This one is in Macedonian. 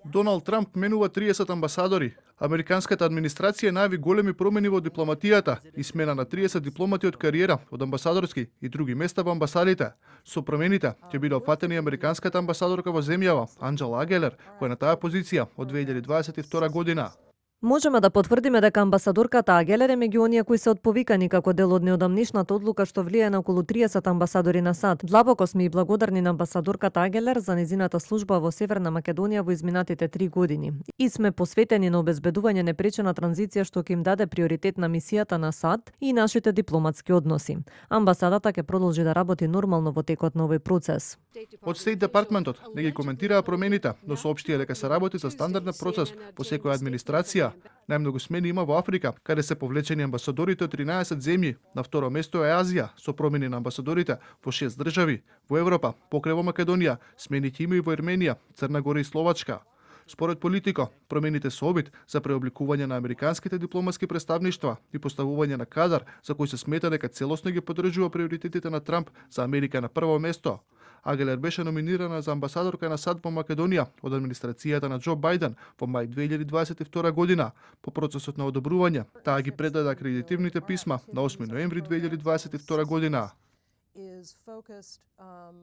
Доналд Трамп менува 30 амбасадори. Американската администрација најави големи промени во дипломатијата и смена на 30 дипломати од кариера, од амбасадорски и други места во амбасадите. Со промените ќе биде опфатена и американската амбасадорка во земјава, Анџела Агелер, која е на таа позиција од 2022 година. Можеме да потврдиме дека амбасадорката Агелер е меѓу оние кои се отповикани како дел од неодамнишната одлука што влијае на околу 30 амбасадори на САД. Длабоко сме и благодарни на амбасадорката Агелер за незината служба во Северна Македонија во изминатите 3 години. И сме посветени на обезбедување непречена транзиција што ќе им даде приоритет на мисијата на САД и нашите дипломатски односи. Амбасадата ќе продолжи да работи нормално во текот на овој процес. Од Стейт департментот не ги коментираа промените, но соопштија дека се работи за стандарден процес по секоја администрација. Најмногу смени има во Африка, каде се повлечени амбасадорите од 13 земји. На второ место е Азија, со промени на амбасадорите во 6 држави. Во Европа, покрај во Македонија, смени ќе има и во Ерменија, Црна Гора и Словачка. Според Политико, промените се обид за преобликување на американските дипломатски представништва и поставување на кадар за кој се смета дека целосно ги поддржува приоритетите на Трамп за Америка на прво место. Агелер беше номинирана за амбасадорка на САД во Македонија од администрацијата на Џо Бајден во мај 2022 година. По процесот на одобрување, таа ги предаде акредитивните писма на 8 ноември 2022 година.